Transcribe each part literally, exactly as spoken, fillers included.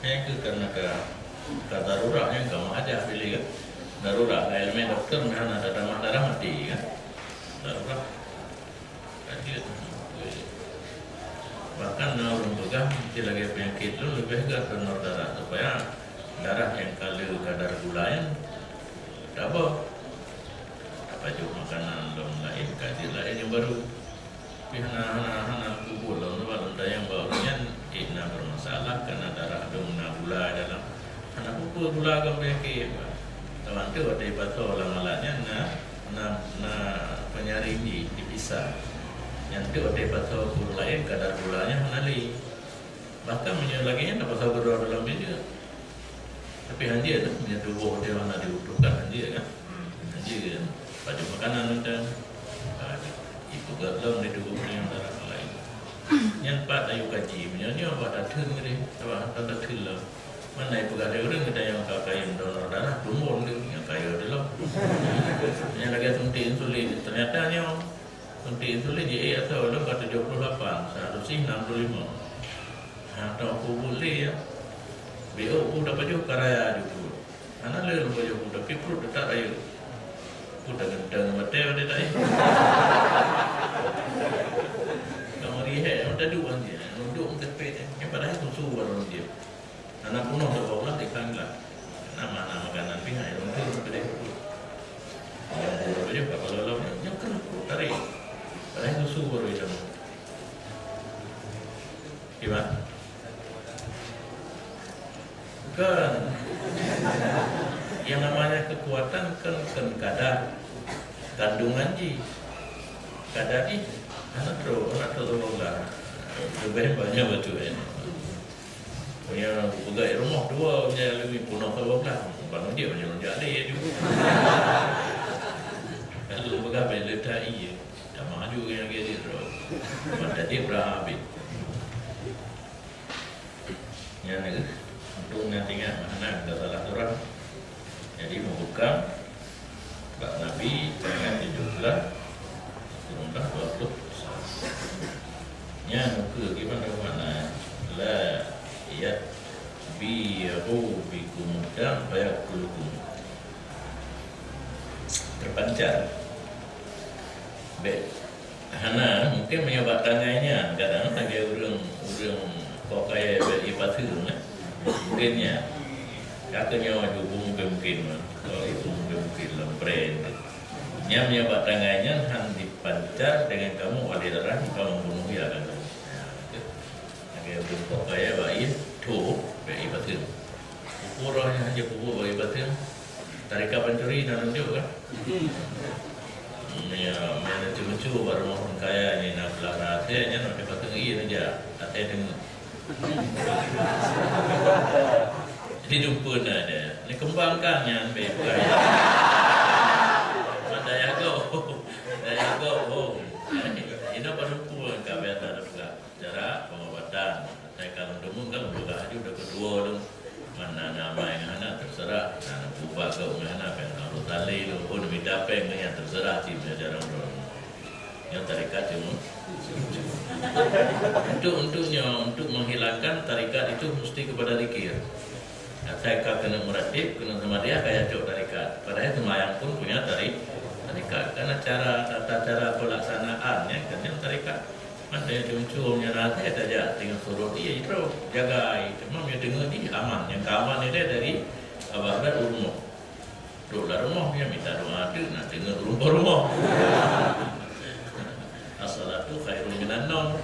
Nyan keuh karena ka, ka darurat nyan ka meuhajat pilih kan. Darurat, ka ileumèe dokto meuhana tatamah darah maté kan. Darurat. Ka jeuet. Bahkan na ureueng peugah, meusti lagèe peunyakét lôn leubeh gèt donor darah supaya darah nyang ka le kadar gula nyan tabôh. Tapajoh makanan lom laén, ka jeuet laén nyang barô. Tapi hana, hana, hana kubur lom, sebab lôn tanyong bak ureueng nyan, eh, na bermasalah, karena darah lôn na gula dalam. Hana peue-peue gula kon peunyakét. Teuma teuk watèe jipasoe lam alat nyan na, na, na penyaring jih dipisah. Nyan teuk watèe jipasoe keu ureueng laén, kadar gula nyan hana lé. Bahkan meunyoe lagèe nyan, tapasoe keudroe dalam bineuk. Tapi hanjeuet lah, meunyoe tuboh watèe hana dibutuhkan, hanjeuet kan? Hanjeuet kan? Pajoh makanan mantong. Ah, ipeugöt lom di tuboh nyan darah laén. Nyan pat ayue kaji, meunyoe nyoe bah tatheun keudéh, bah tatheun lom. Mana ipeugah lé ureueng geutanyoe ka kayém donor darah, tumbon lé, nyang kayém lom. Nyan lagèe suntik insulin, ternyata nyoe suntik insulin ji, eh, atau lom ka tujoh puluh lapan, seharusnya enam puluh lima. Ha, tau aku boleh ya. B O pun dapat juga raya juga. Hana le lôn pajoh peue, tapi pruet teutap rayeuk. Peue tageunteng watèe, watèe taéh. Ka meurihek, meudaduek han jeuet. Lôn duek meuteupeue, nyan padahai susu baru lôn jieb. Hana peunoh saboh glah, tikang glah. Nama-nama makanan pih hai lôn tueng keudéh pruet. Nyang pruet pajoh ka lolong, nyoe keuh pruet tarek. Padahai susu baru itam. Kiban? Kan. Yang namanya kekuatan kan, kan kadar kandungan jih. Kadar jih hana trok, hana trok tolong lah. Leubeh banyak bacut, eh. Punya peugah rumoh dua, punya lebih punah tolong lah. Bangun dia banyak lonjak dia juga. Kalau peugah bela tak iya. Dah maju yang dia dia terus. Mata dia berhabis. Nyan lagèe, untuk nyan ingat, nah, dah salah surah. Jadi, meubukang bak Nabi, tanggai tujoh blah, tujoh blah, dua puluh. Nyan ukeue gimana makna? La yatbi'u bikumud dam fayakulukum. Terpancar. Bèk Hana, mungken meunyoe bak tanggai nyan, kadang lagèe ureueng, ureueng kok kayèe bèk ipaseue, eh. Mungken nyan. Ka keu nyoe ju mungken-mungken, oh, itu mungken-mungken lom brand. Nyan meunyoe bak tanggai nyan han dipancar dengan kamu oleh darah, maka membunuh dia kan. Nah, itu. Lagèe ureueng kok kayèe bak ie, tho, bèk ipaseue. Pupuk roh nyan hana pupuk bak ipaseue. Tarekat pancuri na nunjuk kan? Meunyoe, meunyoe na ceumeucue bak rumoh ureueng kaya nyan na blah asèe nyan, na ipaseue ie neujak, asèe teungeut. Jadi dumpeue na deh. Ni keumbangkan nyan bèk bukai. Daya gok. Daya gok, oh. Inoe padum pue ka biasa na peugah. Cara pengobatan. Asai ka lôn deungoe kan lôn peugah aju dah keudua lôn. Mana na amai ngon hana terserah. Na, na peubat gob ngon hana, péng lôn tali lôn pun mita péng ngon nyan terserah cit meunyoe cara lôn. Nyoe tarekat cuma. Untuk, untuk nyoe, untuk menghilangkan tarekat itu mesti kepada zikir. Asai ka keuneuk meuratib, keuneuk samadiyah, ka jacok tarekat. Padahai seumayang pun punya tari-, tarekat. Karena cara, tata cara pelaksanaan nyan kan nyan tarekat. Mantong nyang cum-cum nyan na asèe tajak teungoh surot, iya jitro, jaga ai. Teuma meunyoe teungoh jih aman, nyang ka aman ilèe dari Abah Haddad u rumoh. Trok lam rumoh, nyan mita doa teuk, na teungoh u rumoh. As-salatu khairun minan naum.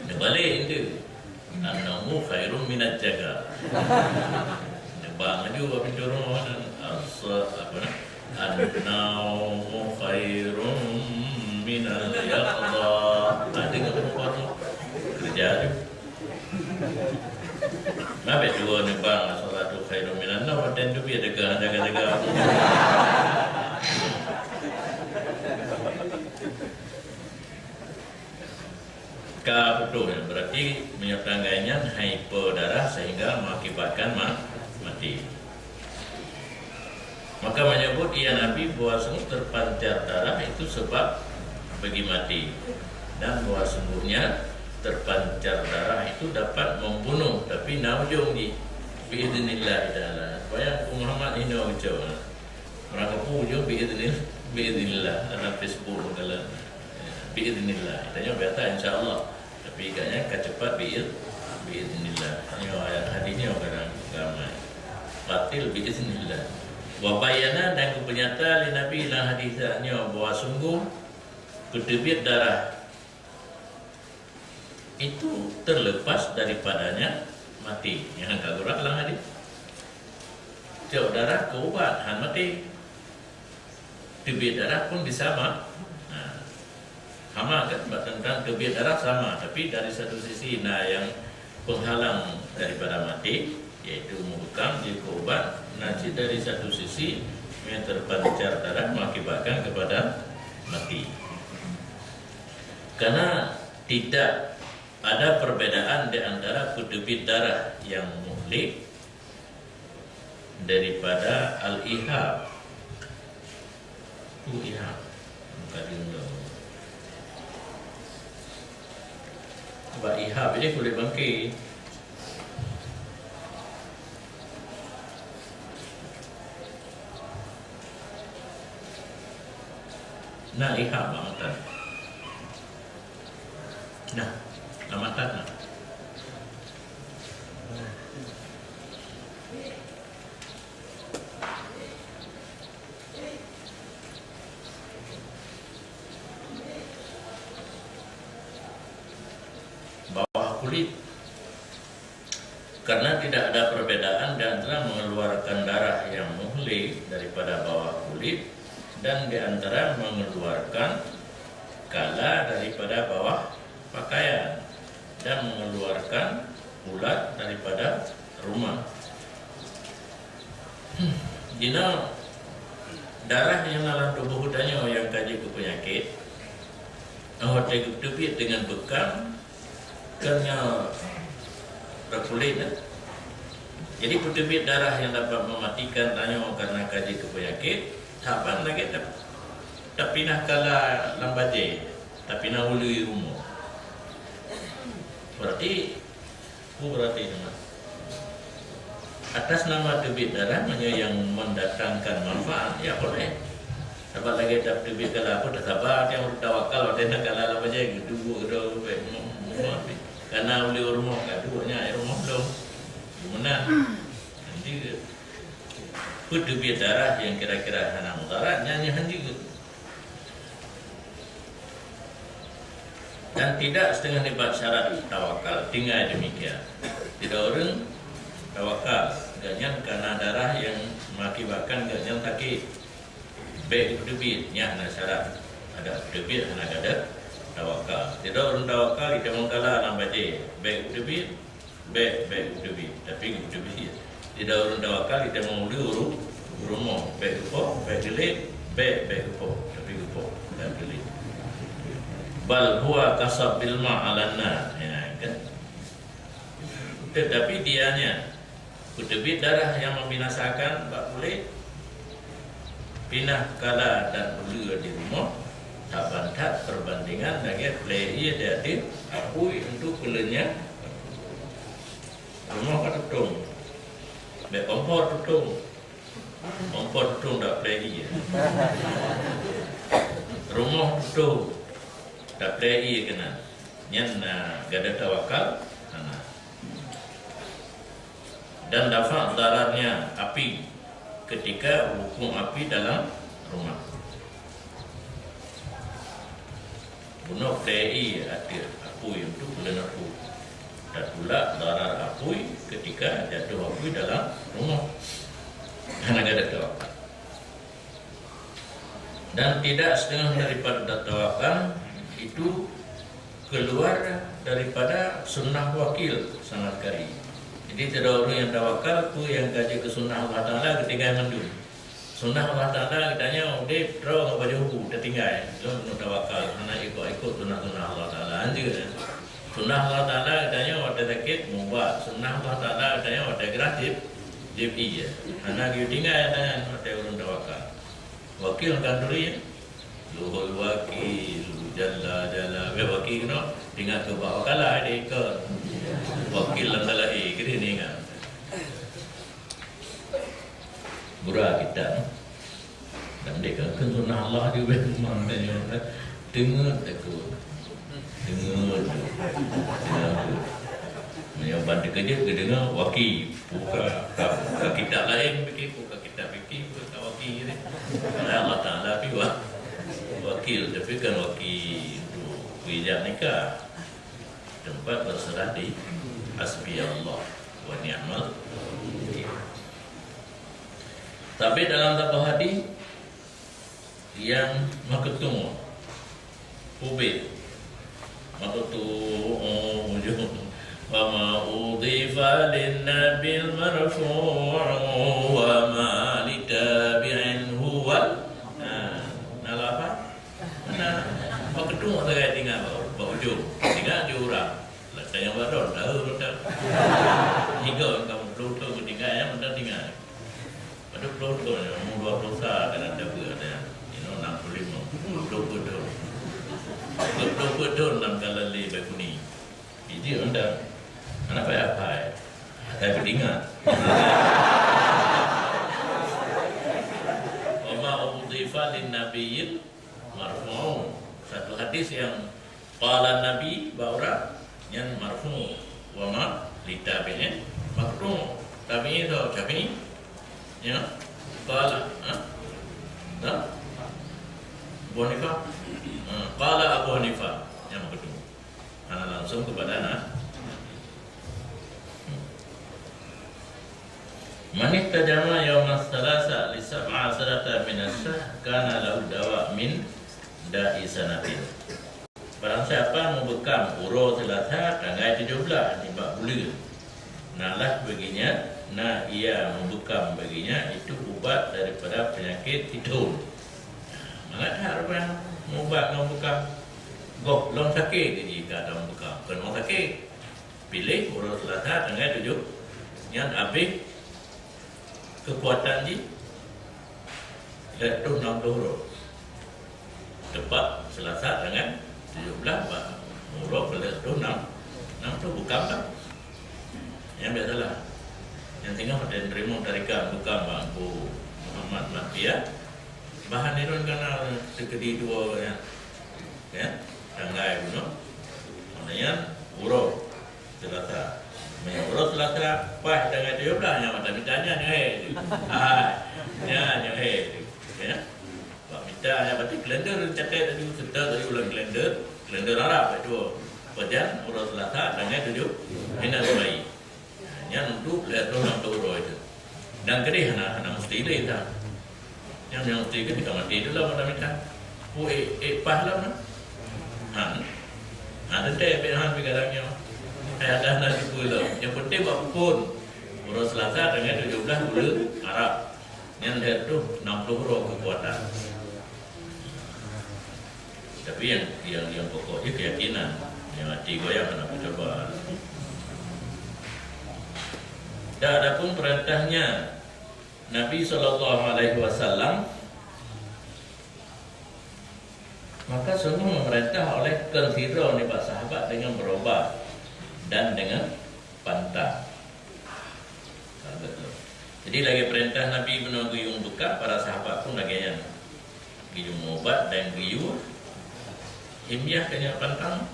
Neubalek enteuk. An-naumu khairun minaz jaga. Neubang aju bak pintoe rumoh nyan. Asa-, apa na? An-naumu khairun minal yaqza. Ada nggak perempuan tu? Kerja tu. Nabi dua neubang, as-salatu khairun minan naum, dan tu dia dekat jaga-jaga. Ka beutôi, berarti meunyoe tanggai nyan hai peu darah sehingga mengakibatkan ma-, mati. Maka menyebut ia Nabi bahwasanya terpancar darah itu sebab bagi mati. Dan bahwa sungguhnya terpancar darah itu dapat membunuh, tapi na ujong jih. Biiznillah taala. Supaya Teungku Muhammad hino ucok. Meurangkapeue ujong biiznil-, biiznillah. Dalam Facebook dalam, ya, biiznillah. Tanyoe biasa insyaallah. Tapi agaknya ka cepat biiz-, biiznillah. Nyoe ayat hadis nyoe kadang ramai. Batil biiznillah. Wa bayyana, dan geupeunyata lé Nabi lam hadis nyoe bahwa sungguh peuteubiet darah itu terlepas daripadanya mati. Nyang ka geurak lam hadis. Cok darah keu ubat, han maté. Teubiet darah pun bisa ma-, nah, sama kan, bak teuntang teubiet darah sama, tapi dari satu sisi na nyang penghalang daripada mati, yaitu meubukam jeuet keu ubat, na cit dari satu sisi nyang terpancar darah mengakibatkan kepada mati. Karena tidak ada perbedaan di antara peuteubiet darah yang muhlik daripada al-ihab. Peue ihab? Bukan diundang. Sebab ihab ini kulét bangke. Na ihab bak mata. Nah, lam mata na. Bawah kulit. Karena tidak ada perbedaan di antara mengeluarkan darah yang muhlik daripada bawah kulit dan di antara mengeluarkan kala daripada bawah pakaian dan mengeluarkan ulat daripada rumah. Hmm, jinoe darah nyang na lam tuboh geutanyoe nyang ka jeuet keu peunyakét, watée geuteubiet deungon beukam, kan nyoe rot kulét, kan? Jadi, peuteubiet darah nyang dapat meumatikan tanyoe karena ka jeuet keu peunyakét, saban lagée tap-, tapinah kala lam bajée, tapinah uleue rumoh. Berarti, peue berarti nyoe? Atas nama teubiet darah, meunyoe nyang mendatangkan manfaat, ya boleh. Sabab lagée that teubiet kala, apa, tasaba, nyang tawakal, watée na kala lam bajée, geuduek, geuduek, geuduek, karena uleue rumoh ka duek nyan, rumoh lom. Geumeunang. Jadi, peuteubiet darah nyang kira-kira hana mudarat, nyan, nyan han jeuet. Dan tidak setengah nibak syarat tawakal, tinggai demikian. Tidak ureuëng tawakal, gobnyan karena darah yang mengakibatkan gobnyan sakit. Bék teubiet, nyan na syarat. Ada teubiet, hana kada tawakal. Tidak ureuëng tawakal, di tamong kala lam bajée. Bék teubiet, Bék, bék geuteubiet, tapi geuteubiet. Tidak ureuëng tawakal, di tamong uleue uru-, rumoh. Bék geupoh, bék geulet, bék, bék geupoh, tapi geupoh dan geulet. Bal huwa kasabbil ma' alan nar. Ya, kan? Tetapi dianya peuteubiet darah yang membinasakan bak kulét, pinah kala dan uleue di rumoh, saban that perbandingan lagée plée ié di ateueh apui untuk peuleunya. Rumoh ka tutong. Bék kompor tutong. Kompor tutong dak plée ié. Rumoh tutong. Dak plée ié keunan. Nyan na gada tawakal. Hana. Dan dafa' dararnya api ketika wukung api dalam rumah. Bunoe plée ié ateueh apui untuk buleuen apui. Tatulak darar apui ketika jatuh apui dalam rumah. Hana gada tawakal. Dan tidak setengah daripada tawakal itu keluar daripada sunnah wakil sama sekali. Jadi, sidroe ureuëng nyang tawakal, peue nyang ka jeuet keu sunnah Allah Taala geutinggai mandum. Sunnah Allah Taala geutanyoe udeb droe ngon bajeuhu tatinggai, lom keuneuk tawakal, hana ikot-ikot sunnah-sunnah Allah Taala. Hanjeuet, eh. Sunnah Allah Taala geutanyoe watée sakét meuubat, sunnah Allah Taala geutanyoe watée grah jieb, jieb ié. Hana geutinggai tanyoe watée ureuëng tawakal. Wakil kan turi, ya? Luhul wakil, Jalla, jalla. Bèk wakil keunoe, ingat keu bak wakala deh ikot. Wakil lam dalam, eh, keuneuk ingat. Gura kitab. Dan dek kan, kan sunnah Allah juga memang tanya. Teungeut takut. Teungeut. Teungeut. Meunyoe ban teukeujot geudeungoe wakil. Buka, buka kitab laén, buka kitab Tapi wakil ni. Karena Allah Ta'ala pi wa-, wakil, tapi kan wakil untuk ijab nikah. Tempat berserah di hasbi Allah wa ni'mal wakil. Tapi dalam satu hadis yang meukeutong Ubit. Meukeutong ujong. Wa ma udhifa lin nabil marfu'u wa ma li tabi'in huwal. Nah, nah, apa? Nah, meukeutong sagai tinggai bak, bak ujong. Tinggai di urang. Lah tanya bak droe, tahu betul. Tiga orang kamu pelutong tinggai, ya, betul tinggai. Padahai ploh thon, umur dua puluh sa ka na tabeuet ada. Inoe enam puluh lima, dua puluh thon. Dua puluh thon lam kalan lé Baikuni. Iji undang. Anak payah pai. Saya beringat. Wa ma udhifa lin nabiyyin marfu'un. Satu hadis yang Qala Nabi bak urang nyan marfu', wa ma li tabi'in maqtu'. Tabi'in tu Syafi'i. Ya. Qala, ha? Dah? Abu Hanifah. Ha, qala Abu Hanifah. Yang kedua. Hana langsung kepada na-, Man ihtajama yaumas salasa li sab'a asyrata min asy-syahr kana lahu dawa min da'i sanatin. Barang siapa meubekam uroe Seulasa tanggai tujoh blaih nibak buleuen, na lah baginya, na ia meubekam baginya itu ubat daripada peunyakét sithon. Mangat that ureuëng meuubat ngon bekam. Goh lom sakét jih ka lom bekam, keunoe sakét. Piléh uroe Seulasa tanggai tujoh, nyan abéh keukuatan jih lhèe reutôh nam ploh uroe. Teupat Seulasa tanggai tujoh blaih bak uroe lhèe reutôh nam, nam ploh bekam kan. Nyan biasalah. Nyang singoh watèe neuteurimong tarekat bekam bak Teungku Muhammad Mahfia. Bahan nyan ka na sikeudi dua nyan. Ya, tanggai bunoe. Maknanya uroe Seulasa. Meunyoe uroe Seulasa, paih tanggai tujoh blaih nyan mata mita nyan nyoe hai. Hai. Nyan nyoe hai. Ya. Bak mita nyan berarti kalender catat tadi, seutôt tadi ulang kalender, kalender Arab itu. Pajan uroe Seulasa tanggai tujoh, hina seulai. Nyan untuk lhèe reutôh nam ploh uroe itu. Dan keudeh hana, hana meusti lé dah. Nyang, nyang meusti keudeh ka maté dulu mata mita. Pu ék, ék paih lom nah. Han. Han teuntèe bèk han pikiran nyoe. Hai adah na jipeu lom. Nyang penting bak phôn. Uroe Seulasa tanggai tujoh blaih buleuen Arab. Nyan lhèe reutôh nam ploh uroe keukuatan. Tapi yang, yang, yang pokok je keyakinan. Yang hati goyang kena peucuba. Dan adapun perintahnya Nabi sallallahu alaihi wasallam, maka sungguh memerintah oleh keuntiro nibak sahabat dengan berobat dan dengan pantang. Jadi lagèe peurintah Nabi meunoe geuyue beukam, para sahabat pun lagèe nyan. Geuyue meuubat dan geuyue himyah keu nyang pantang.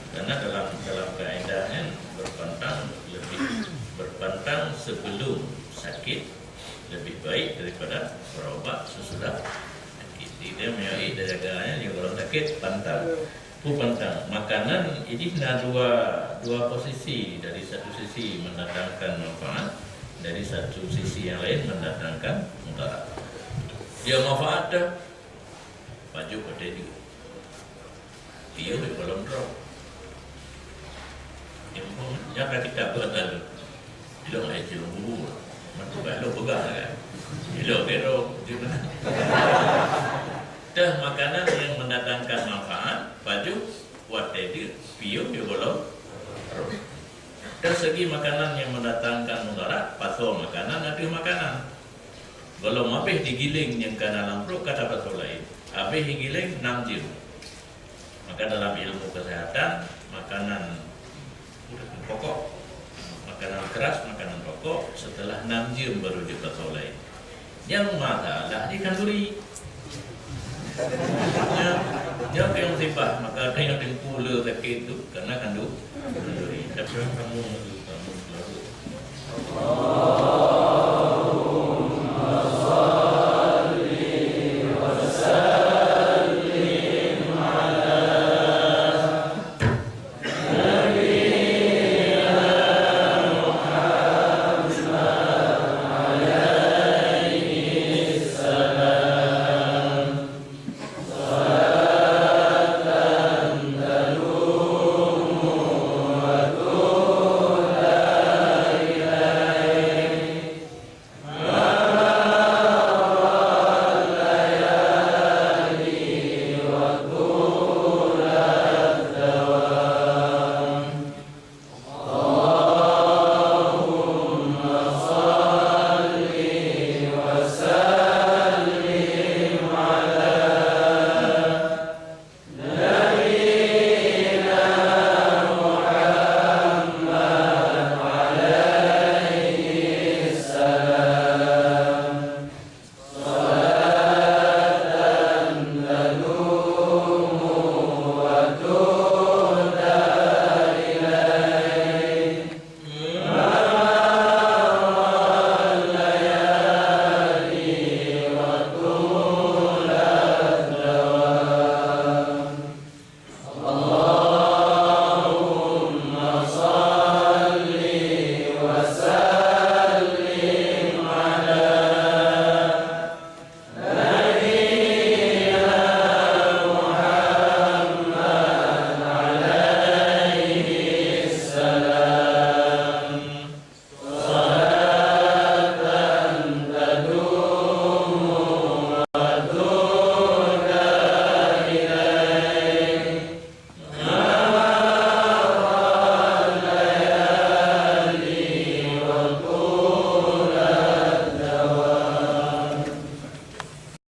Karena dalam, dalam kaedah nyan beupantang lebih, beupantang sebelum sakit lebih baik daripada berobat sesudah sakit. Jadi dia meunyoe tajaga nyan, nyoe ureueng sakit pantang. Peue pantang? Makanan ideh na dua, dua posisi, dari satu sisi mendatangkan manfaat, dari satu sisi yang lain mendatangkan mudarat. Ya, manfaat dah, pajoh watèe jeuet. Piôh di gohlom droe. Nyang ka kita buat lalu. Ilong hai cilong bulu. Mantu ka ilong peugah kan. Ilong kero di mana? Teuh makanan yang mendatangkan manfaat, pajoh watèe jeuet, piôh di gohlom droe. Teuh segi makanan yang mendatangkan mudarat, pasoe makanan ateueh makanan. Gohlom habéh digiléng nyang ka na lam pruet ka tapasoe laén. Habéh igiléng nam jeuem. Maka dalam ilmu kesehatan, makanan pokok, makanan keras, makanan pokok, setelah nam jeuem baru jeuet bak soe laén. Nyang masalah di khanduri. Nyoe, nyoe keu nyang musibah, maka ada nyang teungku le sakét tu karena khandu-, khanduri. Tapi kamu